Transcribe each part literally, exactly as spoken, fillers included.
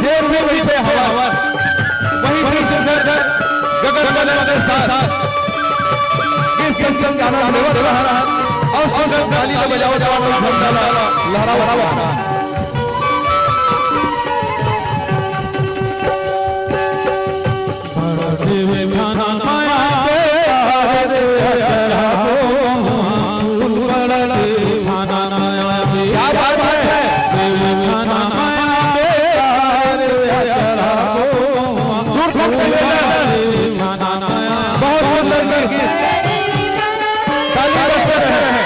जेन भी बइठे हवय, वही से सुंदर गगन मगन के साथ ये संगीत के आनंद लेवत रहा अउ सुंदर ताली ल बजावत रहा, झंडा ल लहरावत रहा। क्या बात है। दूर तक निवेदन। बहुत सुंदर गीत। ताली बजते रहे।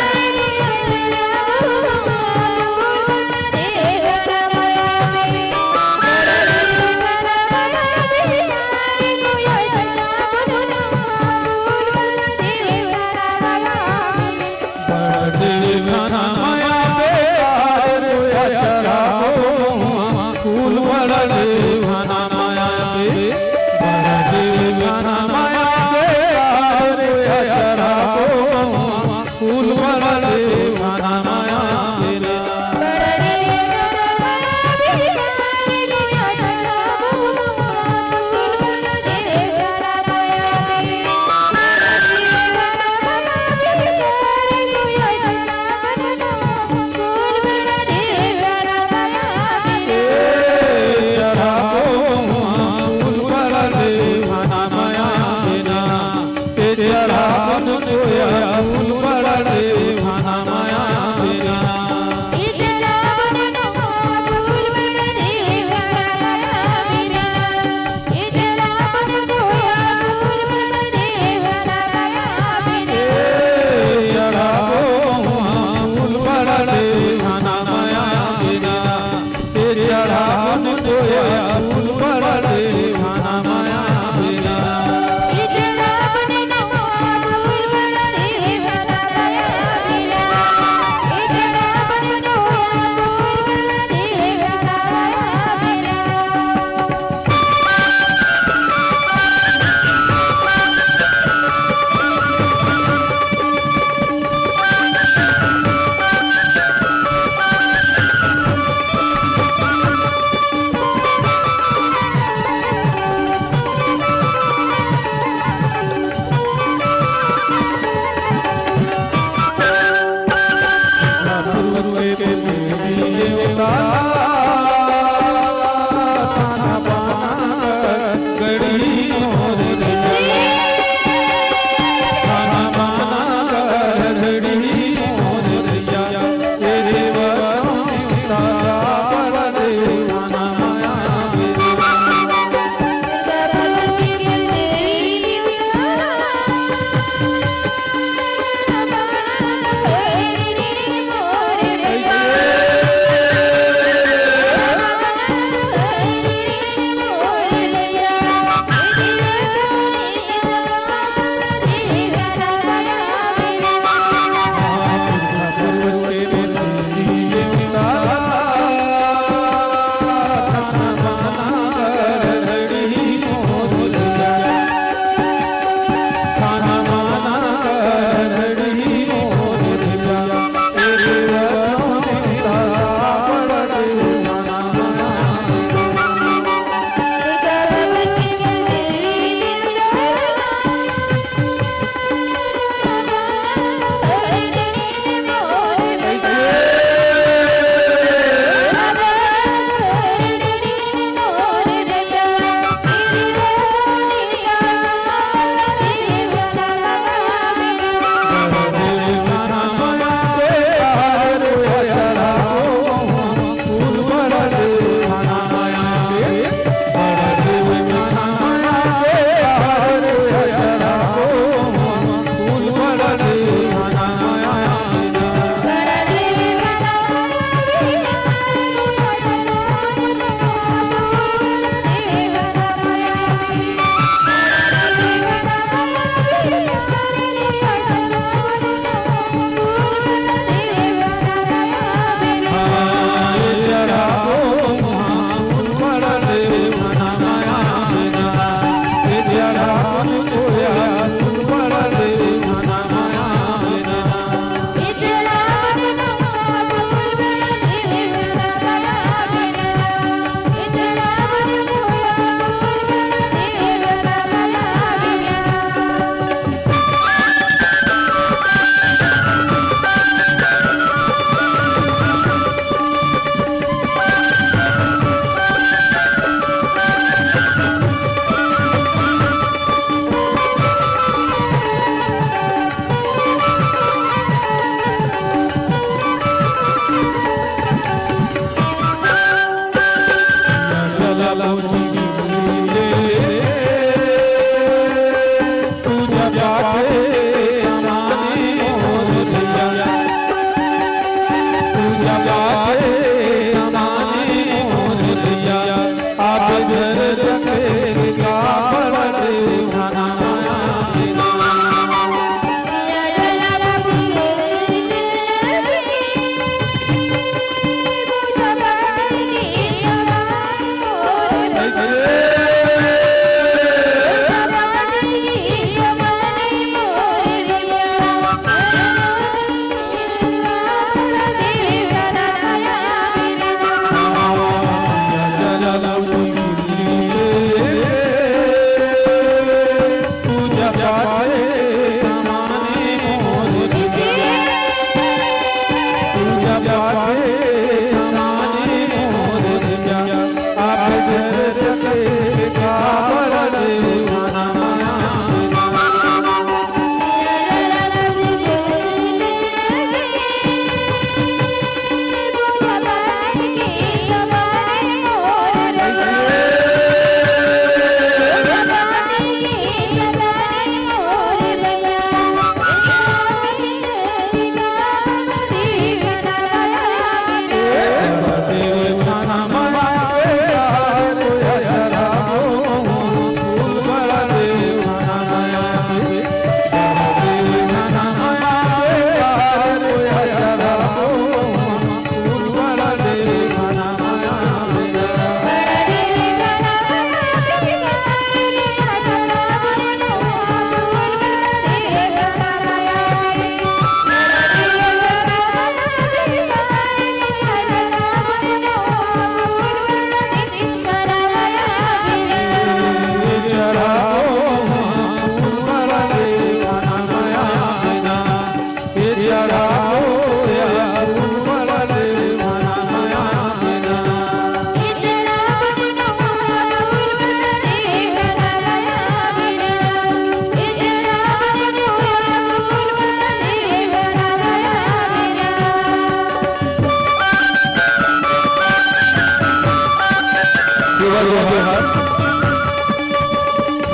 सेवा व्यवहार।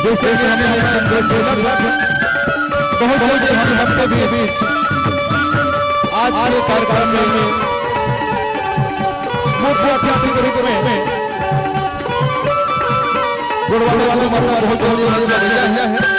जैसे कि हमने एक संदेश भेजा था, बहुत जल्दी हम सबके बीच आज के कार्यक्रम में मुख्य अतिथि के रूप में गुणवाला गुरु माता बहुत जल्दी मंच पर आ रही है।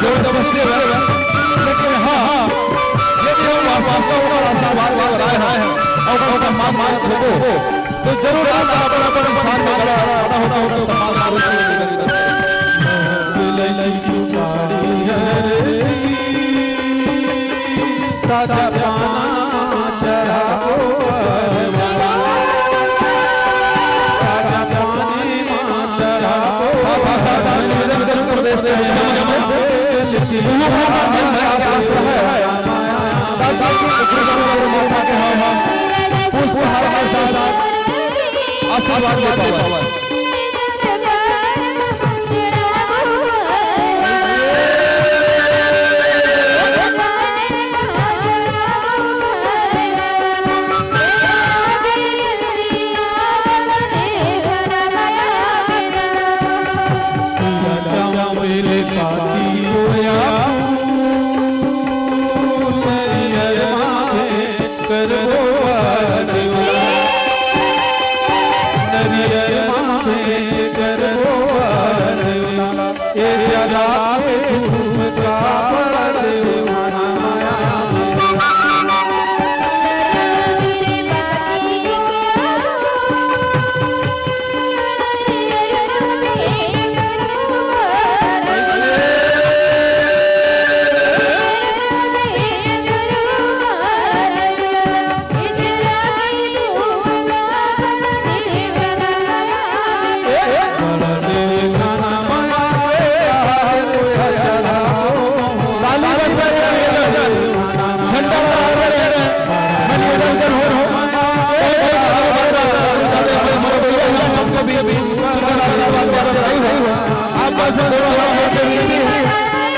जो समझे हुए, लेकिन हाँ, यदि हम वास्तव में ओकर आशीर्वाद लेबर आए हैं और ओकर सम्मान करत होबो, तो जरूर आप अपन अपन स्थान में खड़ा, खड़ा होकर ओकर सम्मान करो। साथ ही साथ निवेदन करूं प्रदेश के मुख्यमंत्री से, उन्होंने मंच के आसपास है, ताकि उग्र माता के हम पुष्पहार के साथ आशीर्वाद ले पावे।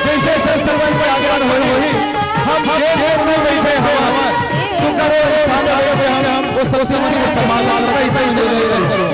जैसे संस्कृत में आज्ञा होई, हम जेल में नहीं बैठे, हम सुंदर स्थान में हम वो संस्कृति के सम्मान करते हैं, इसे हम नहीं करें।